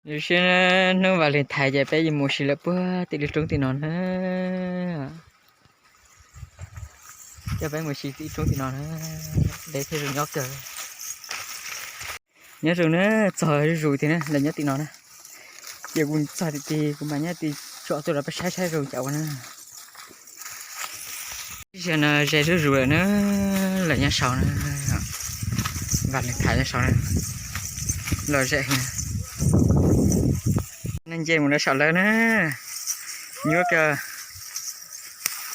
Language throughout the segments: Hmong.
Zoo siab hnub Valentine ces peb yuav mus si lawm puag tim lub roob tim no na. Coj peb mus si tim roob tim no na. Deb thiab zoo nyob kawg. Nyob zoo na, txog zuj zus tiag na, lawv nyob tim no na. Ces kuv txog tim tid kuv mam nyob tim tsom tuaj rau peb saib saib zoo cas ua na. Ib zaug no ze zuj zus lawm na, lawv nyob saud na. Valentine nyob saud na. Lom zem heev. Neeg nce mus rau saum lawv na. Nyuaj kawg.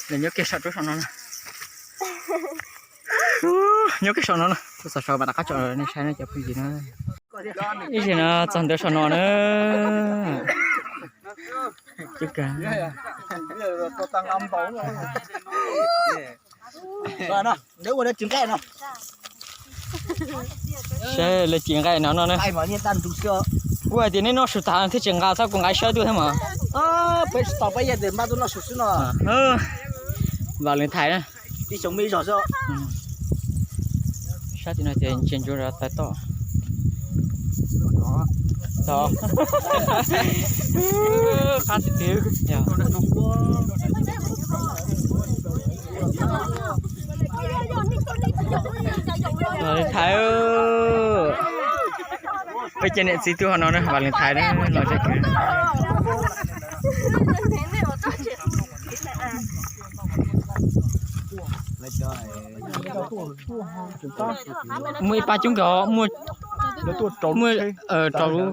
Lawv nyob kiag saum roob saum no na. Nyob kiag saum no na, tuaj txog saud mas rov qab tsom nej saib na cov phooj ywg na. Ib zaug no txog ntawm saum no na. Coob kawg. Saib lawv ci nqaij no no na. Kuv hais tias nej noj su tas thiaj tsis nqa, txhob kuv nqa sawb tuaj thiab mas. Valentine na. Sab tim no ces ntsia ntsoov rau taw toj. Qab tiag tiag. Valentine, peb cov niam txiv tuaj hauv no na, Valentine na, lom zem kawg. Muaj ib pab coob kawg, muaj rau lub,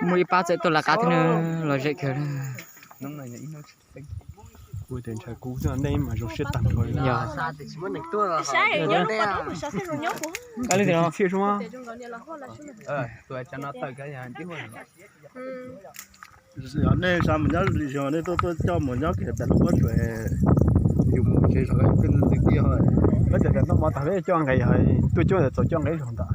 muaj ib pab txawm tuaj lawv qab thiab na, lom zem kawg. Kuv tias ntshai kuv thiab nej mas zoo siab tag nrho li. Yog. Nej xav mus nyob zos nej tuaj tuaj coj mus nyob kiag pem lub pob tsuas, yus mus tsev zog twb ntxim tiag. Peb tias noj mov tag peb coj nqe, tuaj coob txaus coj nqe zog ntawd.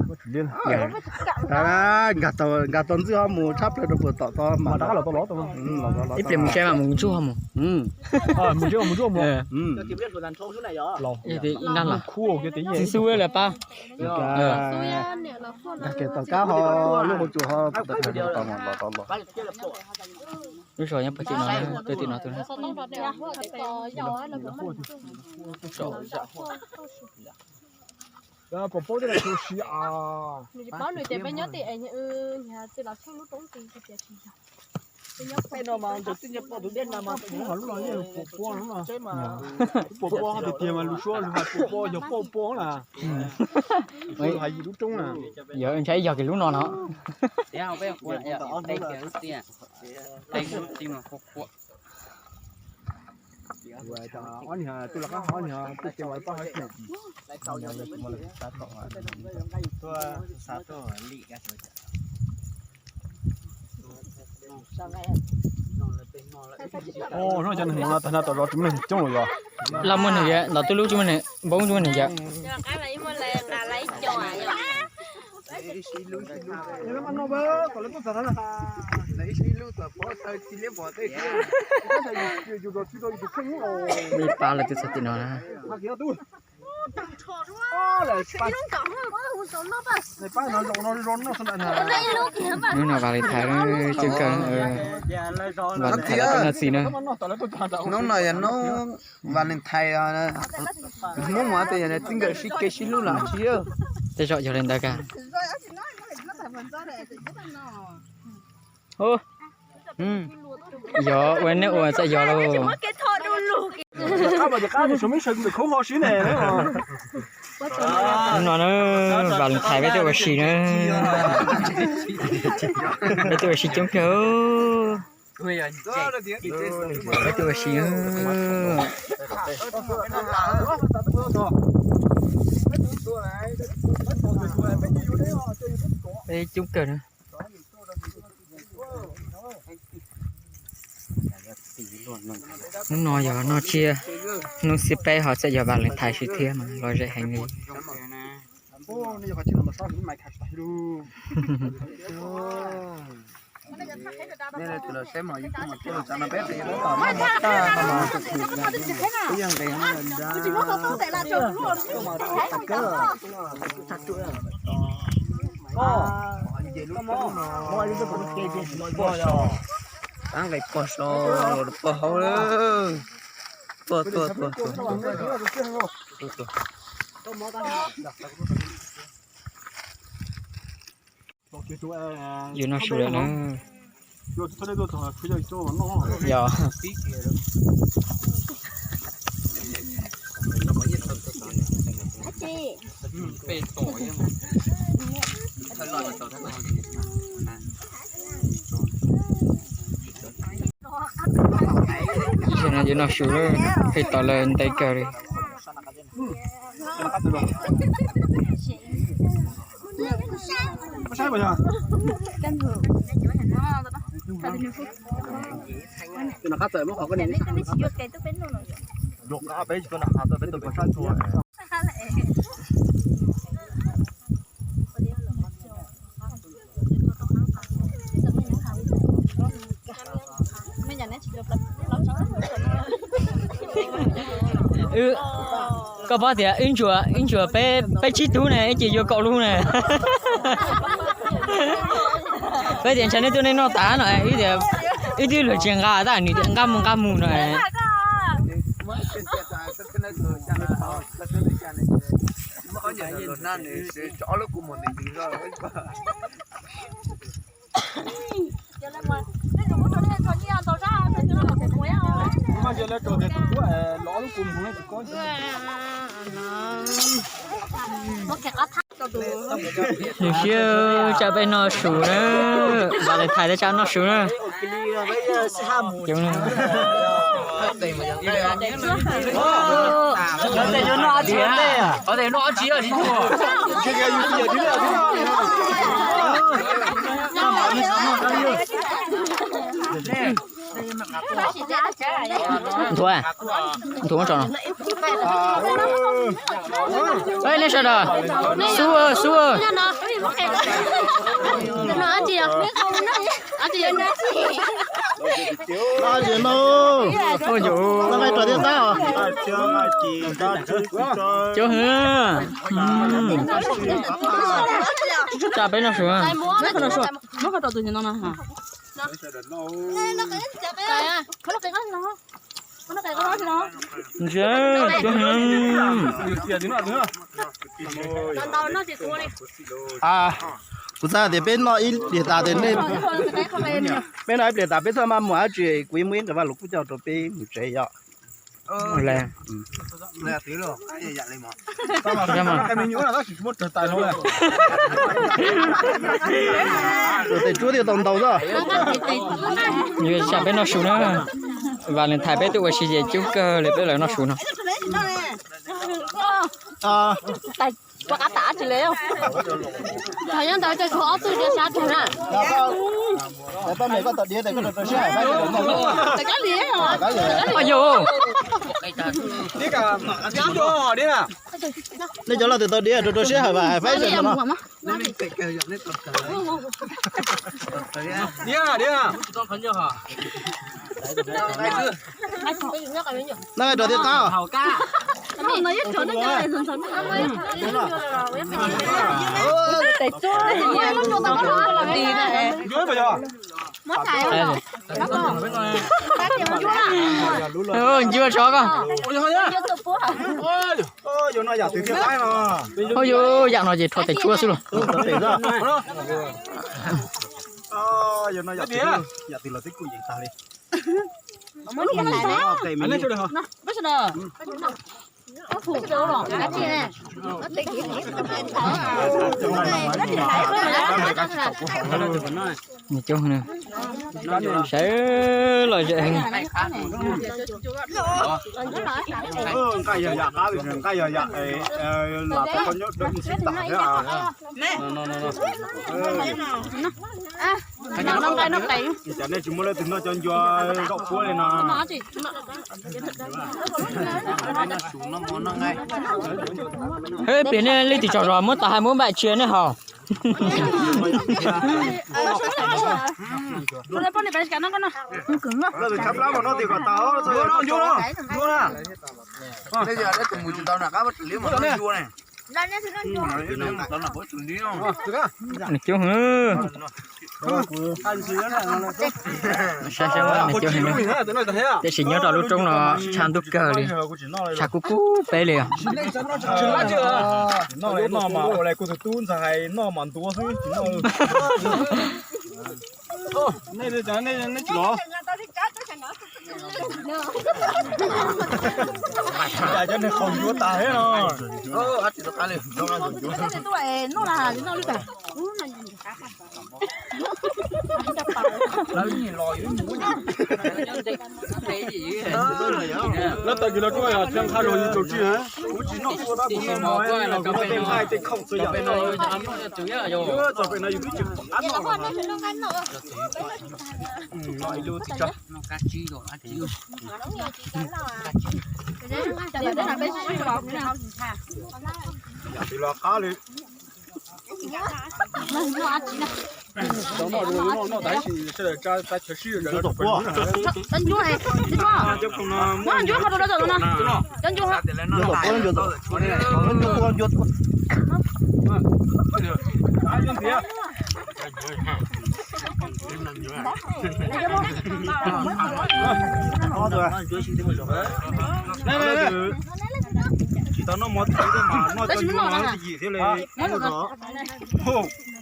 Nkag tau ntxwg ho mus tshab plaws rau puag tom tod mas rov qab los tau los. Ib pliag mus tsev mas mus ntsuag mus. Mus ntsuag mus ntsuag mus. Txiv xub lawm pab. Nkag kiag tom kab ho lub hauv tsuas ho. Lub zos nyob puag tim no, puag tim no tus na. Pom paub thiab tsis siv. Lub no mas tus tij nyiaj poj tus dej na mas, lub no yeej pom pom lub no. Pom pom tiag tiag mas lus suab lus hais pom pom yog pom pom na. Hais yim lub roob na. Yog ntshai yog kiag lub no no. Cov neeg no tag nrho tom zos tsis muaj neeg coob los yog? Laj muaj neeg yom, ntawm tub lub tsis muaj neeg, npoob tsis muaj neeg yom. Ib pab lawv twb txog tim no na. Hnub no Valentine, coob kawg, Valentine lawv twb noj txiv na. Hnub no yog hnub Valentine, Hmoob mas tias yog txij nkawm sib kev sib hlub los tsis. Tej zaum yog li ntawd kag. Yog ua nej ua txawm yog lauj. Hnub no na, Valentine peb tuaj ua si na. Peb tuaj ua si coob kawg. Peb tuaj ua si na. Peb coob kawg na. Hnub no yog noj tsiab, hnub xiab peb ho txawm yog Valentine si thiab mas lom zem heev li. Tab nqes pog so, pog hauv lawm. Tuaj, tuaj, tuaj, tuaj. Yus noj su lawm na. Yog. Ib zaug no yuav noj su lawm, pheej tos lawv ntev kawg li. Koj paub tias wb ntsuas, wb ntsuas peb, peb tsib tug ne, wb ces yuav kaum lub ne. Peb tias ntshai nej tuaj nej noj tas no, wb tias wb twb luag tsis nqa tab nws tias nqa mus nqa mus no. Zoo siab tsam peb noj su na, Valentine thiaj tsam noj su na. Nthuav, nthuav muab tso no. Ej, nej sawv daws, xub, xub. Cov hwv, tsam peb noj su. Ntshe, cov hwv. Kuv xav tias peb noj ib pliag tas, peb noj ib pliag tas peb txhob maj mus dab tsi, kuv yuav muaj ib nqe Vaj Lus Kub coj rau peb mus tsev yom. Tus tes tsuab thiaj tau ntau xwb. Yus tsam peb noj su na. Valentine peb twb ua si ces coob kawg li peb los noj su no. Rov qab tas tsis li. Thaum nyob ntawd ces tshuav ob tug diav sab tag na. Ua yus. Nej cov laus twb tau diav rau rau siab hawm vam hais faib no. Noj rau thiab qab. Ncua tso koj. Ua yus yam no ces rho tes tsuab xwb los. Nws coob na. Sawv los ze. Cov nej tsis muaj leej twg noj cov ncua zaum puab li no. Ib pliag nej leej twg tsaug zog muab tas hais muab npaj tsia nej haus. Nws coob heev. Saib saib nws coob heev. Tiam sis nyob rau lub roob no tshav ntuj kawg li, tshav kub kub peb li. Noj mas ua li kuv tus tub ntxawg hais, noj mas ntuav xwb tsis noj. Nej tsis los. Cov neeg qhov ncuav tas thiab no. Lawv tawm kiag los kuj yog thiab nqha los yus tsaus tsib na. Kuv tsis noj tua tab kuv noj no, tej nqaij tej khoom txhua yam. Txog pem no yus twb tsis qab noj los. Noj ib lub tsis tso. Yam twg los qab li. Noj, noj, noj tas ib sim sawv daws tsa chaw sib. Tsis tau noj mov txiv thiab mas noj cov ncuav no yim thiab li.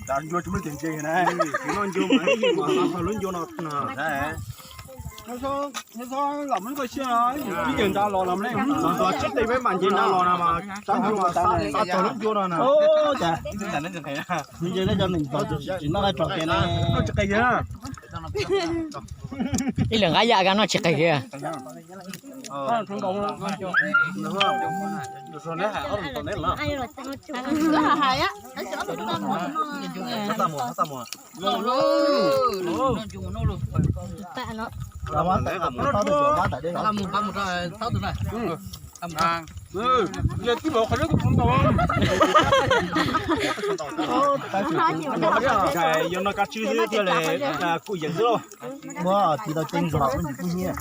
Noj ncuav tsis muaj tes ntse na, tsis noj ncuav mas yim mas lub ncuav no na. Ib yawg nrad los no, tsib teg peb mam nce nrad los no mas, tsav ncuav mas tag, tag tog lub ncuav no na. Nce cov neeg tsis noj tso kev na. Ib leeg nqa yam noj tsis qis kiag. Yog noj kab tsib thiab li kuj yeem xwb lauj. Muab tiv tau ceeb zog kuj ntsis kub hnyiab.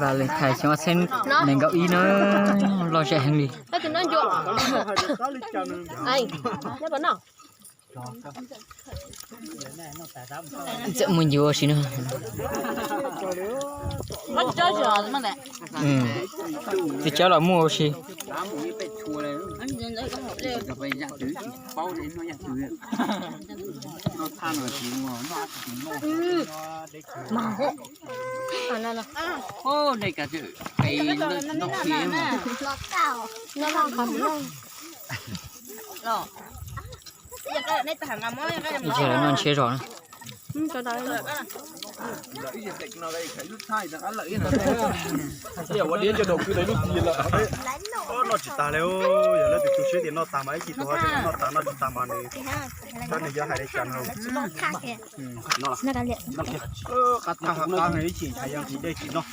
Valentine xyoo ob txhiab nees nkaum ib na, lom zem heev li. Txawm muaj ncuav ua si no. Txiv tsawb los muaj ua si. Ib txhia lawv noj ntshiab zog na. Noj tsis tas li, yog leej twg tu siab tias noj tas mas ib chim tus ho noj tas, noj tsis tas mas nws, tab nws yuav hais li cas no. Qab qab ib chim ntshav yeej tsis dej tsis noj.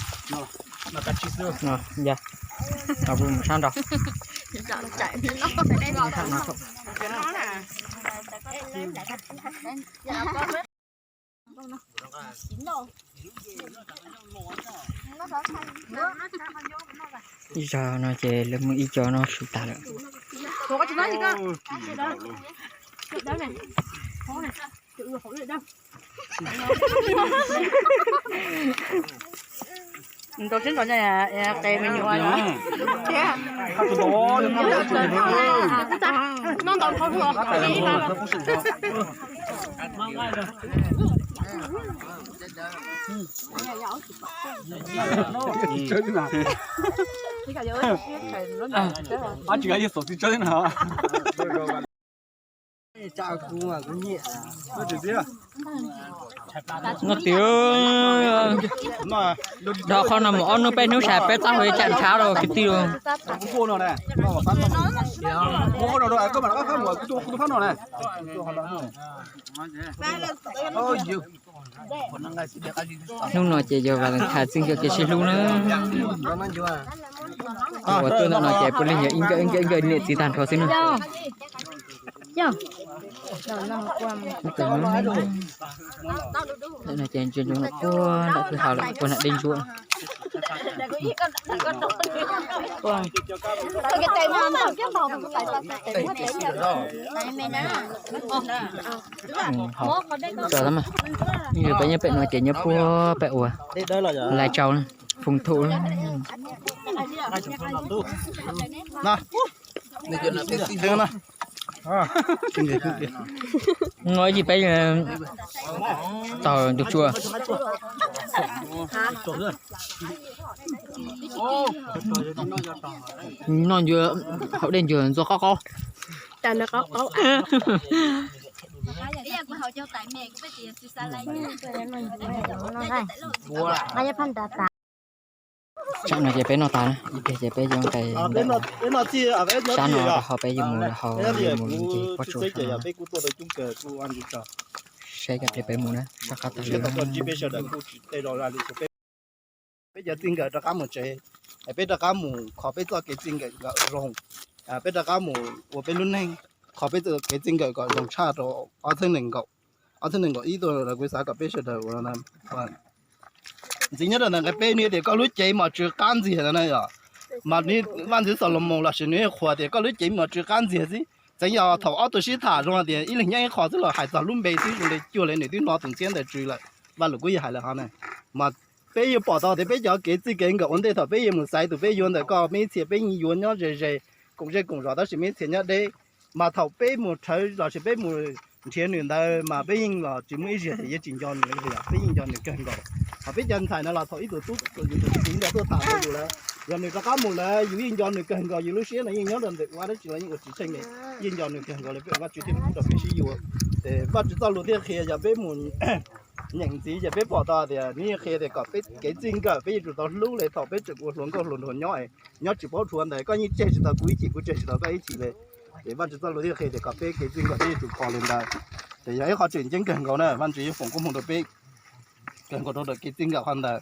Noj kab tsib xwb. Kuv mus sab nraud. Ib zaug no ces lawv muaj ib co no su tas lawm. Ntaus sib ntaus qe me nyuam. Noj ntaus dhau. Ab tsis nqa yog xaum txiv tsawb na. No tiag, dhau qhov no mus ob hnub peb hnub saib peb txoj hauv ib tsam ntshav rau kwv tij. Hnub no ces yog Valentine txij nkawm kev sib hlub na. Uas tuaj ntawm no ces puav leej yog ib nkawm ib nkawm niam txiv tag nrho xwb na. Ntawm no ces ntsia ntsoov lawm puag nram kwj ha lawm puag nram dej ntsuab. Peb nyob pem no ces nyob puag pem uas Lai Châu, Phung Thụ. Ib chim peb taug ntug tsua. Noj ncua hauv dej ncua ntxuag qaub qaub. Tsam no ces peb noj tas na, ib pliag ces peb yuav nqes ntawm sab no rau hauv, peb yuav mus rau hauv, yuav mus ncig pob tsuas sab no. Saib ib pliag peb mus na, sab qab tag li. Peb cov txij nkawm rov qab mus tsev, peb rov qab mus kho peb txoj kev txij nkawm kom zoo, peb rov qab mus ua peb lub neej, kho peb txoj kev txij nkawm kom zoo tshaj rau ob txhiab nees nkaum, ob txhiab nees nkaum ib tuaj, kuv xav kom peb sawv daws ua ntxiv nyob rau ntawm nqe peb nws tias koj lub cev mos tsw qab ntxiag no na yom. Mas Vaj Ntxwv Xalumoos los sis nws qhuas tias koj lub cev mos tsw qab ntxiag xwb. Txawm yog thaum ob tug sib tham zoo tias ib leeg nyob ib qho xwb los hais txog lub npe xwb zoo li cuag li nws twb hnov tus ntxhiab ntawd tsw lawm. Vaj Lus kuj yeej hais lawm hov na. Mas peb yuav pom tau tias peb cov kev txij kev nkawm ua ntej thaum peb yuav mus xaiv tus peb yuav ntawm koj me ib txhia peb yeej yuav nyob ze ze, koom zej koom zos tab sis me ib txhia nyob deb. Mas thaum peb mus rhawv los sis peb mus nrhiav nws ntawd mas peb yeej los tsis muaj ib zaug tias yuav tsis nco nws, peb yeej nco nws kawg nkaus. Hos peb cov ntxhais no los thaum ib tug tub yus tus txiv nco tuaj tham rau yus lawm, yog nws rov qab mus lawm yus yeej nco nws kawg nkaus, yus lub siab no yeej nyob rau ntawm ua dab tsi los yeej ua tsis tsheej li, yeej nco nws kawg nkaus li peb ua Vajtswv thiaj pub rau peb sib yuav. Ces Vajtswv txoj lus thiaj qhia yog peb mus nyeem ntxiv ces peb pom tau tias nws yeej qhia tias kom peb kev txij nkawm peb yuav tsum tau hlub li thaum peb tseem ua hluas nkauj hluas nraug nyob, nyob tsis paub rhuav ntawd koj yeej tseg tsis tau kuv ib chim, kuv tseg tsis tau koj ib chim li. Ces Vajtswv txoj lus thiaj qhia tias kom peb kev txij nkawm peb yuav tsum kho li ntawd. Ces yog ib qho tseem ceeb kawg nkaus na, Vajtswv yeej foom koob hmoov rau peb kawg nkaus rau ntawm kev txij nkawm qhov ntawd.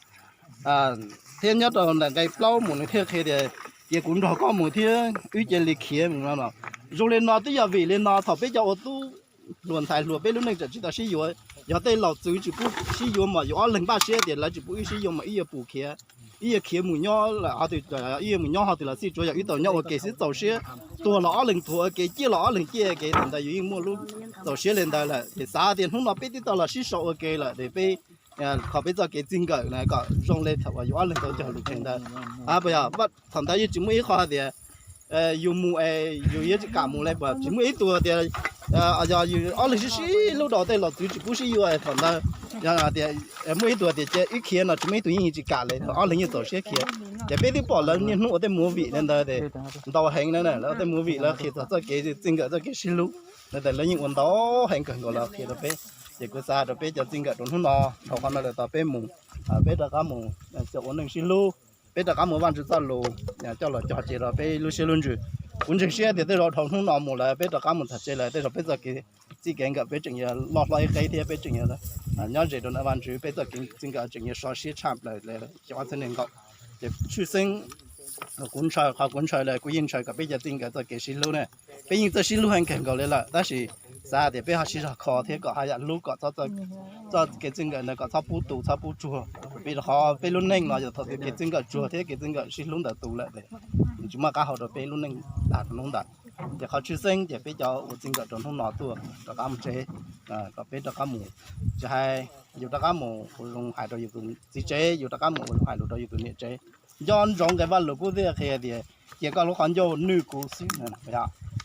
Thiab nyob rau ntawm nqe plaub mus nws thiaj qhia tias, cia kuv nrog koj mus thiab wb cia li khiav mus no. Zoo li no twb yog vim li no thaum peb cov ua tub hluas ntxhais hluas peb lub neej tseem tsis tau sib yuav, yog tej laus txwv tsis pub sib yuav mas yus ob leeg npaj siab tias lawv tsis pub wb sib yuav mas wb yuav pus khiav, wb yuav khiav mus nyob, wb yuav mus nyob qhov twg los xij tsuav yog wb tau nyob ua ke xwb txaus siab, tuag los ob leeg tuag ua ke, ciaj los ob leeg ciaj ua ke, thaum ntawd yus yeej muaj lub txaus siab li ntawd lawm. Ces xav tias hnub no peb twb tau los sib sau ua ke lawm ces peb kho peb txoj kev txij nkawm na kom zoo li thaum uas yus ob leeg tau cog lus tseg ntawd. Puas yog thaum ntawd yeej tsis muaj ib qho hais tias yus mus es yus yuav tsis kam mus li, puas tsis muaj ib tug tias yog yus ob leeg sib sib hlub rau tej laus txwv tsis pub sib yuav thaum ntawd, yog tias muaj ib tug tias cia wb khiav no tsis muaj ib tug yeej tsis kam li, ob leeg yeej txaus siab khiav. Ces peb twb pom lawv niaj hnub ua tej movie li ntawd ces ntau heev na, lawv ua tej movie lawv qhia txog txoj kev txij nkawm txoj kev sib hlub na, lawv yeej ua ntau heev kawg nkaus los qhia rau peb. Ces kuv xav rau peb cov txij nkawm rau hnub no, dhau qhov no lawm tau peb mus, peb rov qab mus coj ua neej sib hlub, peb rov qab mus Vajtswv txoj lus coj los cog tseg rau peb lub siab lub ntsws. Kuv ntseeg siab tias tej zaum dhau hnub no mus lawm peb rov qab mus tham tseg lawm tej zaum peb txoj kev txij kev nkawm peb tseem yuav loj hlob ib qeb thiab peb tseem yuav nyob ze rau ntawm Vajtswv, peb txoj kev txij nkawm tseem yuav sov siab tshaj plaws li xyoo ob txhiab nees nkaum. Ces tshwj xeeb kuv ntshaw, qhov kuv ntshaw lawm kuv yeej ntshaw kom peb cov txij nkawm txoj kev sib hlub ne. Peb yeej txawj sib hlub heev kawg nkaus li lawm tab sis xav tias peb ho sib zog kho thiab kom haj yam hlub kom txoj kev txij nkawm ntawd kom txhob pub tu txhob pub tsuag. Vim rau qhov peb lub neej no yog thaum twg kev txij nkawm tsuag thiab kev txij nkawm sib hlub ntawd tu lawm ces tsis muaj qab hau rau peb lub neej tag rau hnub ntawd. Ces qhov tshwj xeeb ces peb cov ua txij nkawm rau hnub no tuaj rov qab mus tsev, kom peb rov qab mus, tsis hais yus rov qab mus ua zoo hais rau yus tus txiv tsev, yus rov qab mus ua zoo hais lus rau yus tus niam tsev. Nco ntsoov nqe Vajluskub thiaj qhia tias, cia koj lub qhov ncauj nwj kuv xwb,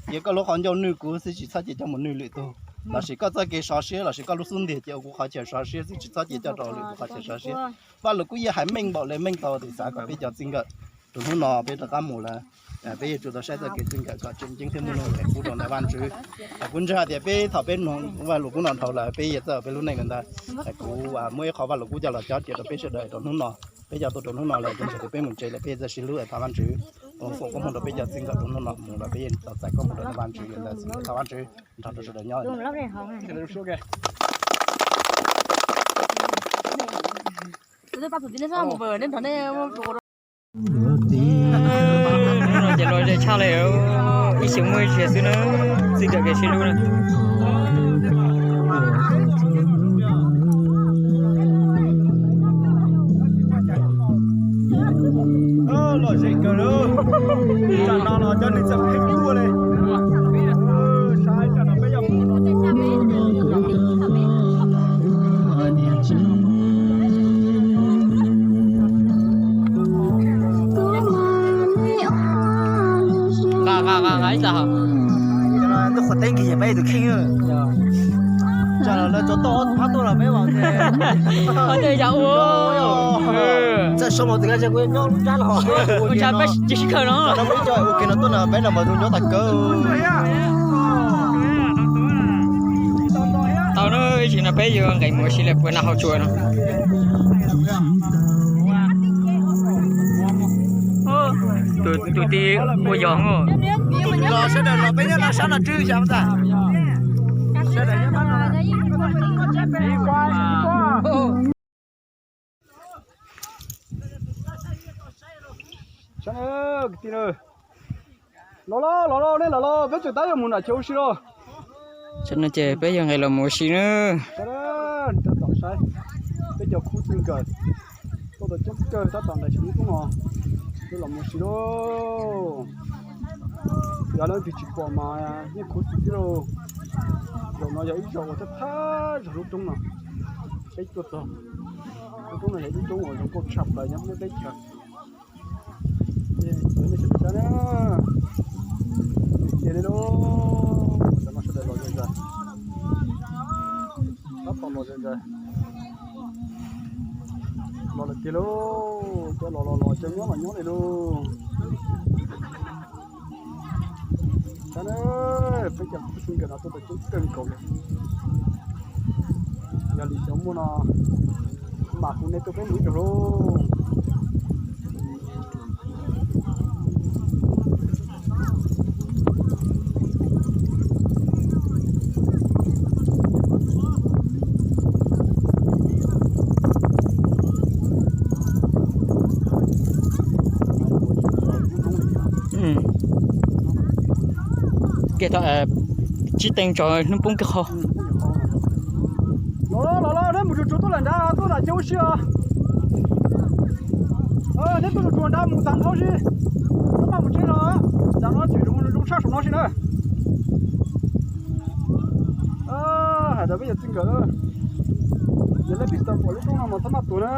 cia koj lub qhov ncauj nwj kuv xwb tsis txhob cia coj mus nwj lwm tus, lossis koj txoj kev sov siab lossis koj lub xub ntiag cia ua kuv qhov chaw sov siab xwb tsis txhob cia coj rau lwm tus qhov chaw sov siab. Vajluskub yeej hais meej npaum li meej tau tias xav kom peb cov txij nkawm Tus hnub no peb rov qab mus lawm, peb yuav tsum tau saib txoj kev txij nkawm kom tseem ceeb thiab muaj nuj nqis pub rau ntawm Vaj Tswv. Kuv ntseeg hais tias peb thaum peb mloog Vaj Lus Kub no dhau lawm peb yuav txawj ua peb lub neej li ntawd. Kuv muab ib qho Vaj Lus Kub coj los cob cia rau peb sawv daws rau hnub no. Peb cov tuaj rau hnub no lawm, ntshai tias peb mus tsev lawm peb yuav txawj sib hlub es thov Vaj Tswv foom koob hmoov rau peb cov txij nkawm rau hnub no mus lawm peb yuav tau txais koob hmoov rau ntawm Vaj Tswv li ntawd. Thov Vaj Tswv nrog rau sawv daws nyob. Hnub no ces lom zem tshaj li, ib xyoos muaj ib tsham xwb na, txij nkawm kev sib hlub na. Lom zem kawg li, tsam no los cov neeg txawm pheej tuaj li. Saib tsam no peb yog mus nqa nqa nqa nqa ib tag. Ntuj qhuav teb nkig peb tus kheej. Tsam no lawv tsuas tau ob tug phab tuaj los peb ua txawj so mas tus nqa kuv nyob lub nrab los ua ntsha peb tsis sib khaws no. Ua kiag no tuaj no peb no mas zoo nyob tas kawg. Tau na, ib tsam no peb yuav nqis mus ua si lawm puag nram hauv tsua no. Tus tij ua yog. Los sawv daws los peb nyob no sab no tswb xyov tas. Sawv daws nyob no. Los los los los nej los los peb tseem tab yuav mus nram chaw ua si los. Tam no ces peb yuav nqis los mus ua si na. Tom saib peb cov khub txij nkawm tuaj tau coob kawg tab tom nqis lub roob no, peb los mus ua si lauj. Yog leej twg tsis pom mas yeej khuv xim thiab lauj. Zaum no yog ib zaug uas thab thab zog lub roob no. Peb tuaj txog lub roob no yog ib lub roob uas zoo nkauj tshaj plaws nyob hauv teb chaws. Ces nej sawv daws saib na, cia li lauj, tam no sawv daws los zom zaws, tab tom los zom zaws. Los lawm tiag lauj, cov los los los, cov nyob los nyob li lauj. Saib na, peb cov khub txij nkawm no tuaj tau coob kawg nkaus li. Yog li xyov muaj no mam hu nej tuaj peb mus ib zaug lauj. Kiag tau tsib teev tso hnub poob kiag qho. Los los los, neb mus tsuag tsuag tuaj lawm nrad, tuaj nram chaw ua si os. Neb tuaj tsuag tsuag nrad mus tag nrho si, neb mam mus tsev no. Nrad no tseem zoo zoo tshaj saum no si na. Hais rau peb yog txij nkawm, yog leej twg tau pom lub roob no mas txhob maj tuag na,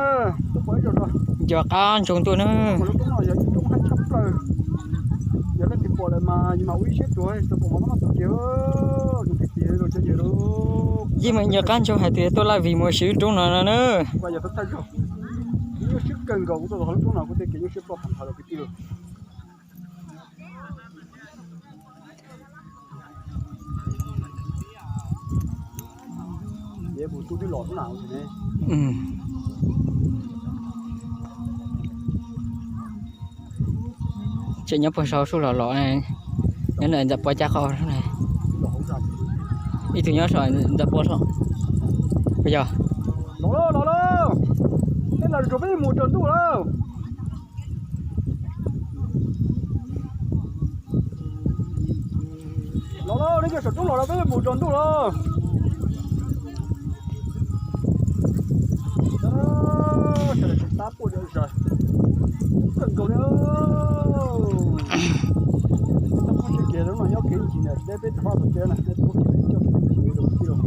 tuaj pom ib zaug tso. Yog qab ntsoog tuaj na. Lub roob no yog ib roob haib tshaj plaws, yog leej twg pom lawm mas yus mam ua ib siab tuag, tsis tau pom mas txhob maj tuag kiag. Zoo tiag tiag lauj cov yawg lauj. Yeej meem yog qab ntsoog hais tias tuaj laj vim mus ua si lub roob no no na. Kuv yog thawj thawj zaug, kuv nyuaj siab kawg nkaus kuv tuaj txog lub roob no kuv tej kev nyuaj siab ploj tag nrho rau kwv tij lauj. Tseem nyob puag saum sub los los, nyob ntawm ntxawm puab caj qhov. Ib tug nyob saum ntxawm puab saum. Puas yog? Los lauj, los lauj, nej los tsuag peb mus tsaus ntuj lauj. Los lauj, nej cov saum roob los lauj, peb mus tsaus ntuj lauj. Sawv daws tsis tab puaj zom zaws, kawg nkaus li. Txhob poob siab kiag, lub no nyob kev ncig ntawm deb peb rov qab txog tsev na, nej poob kiag coj kev ncig rau kwv tij lauj.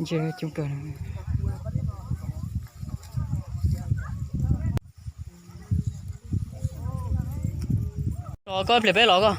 Tsis coob kawg. Los koj pliag peb los koj.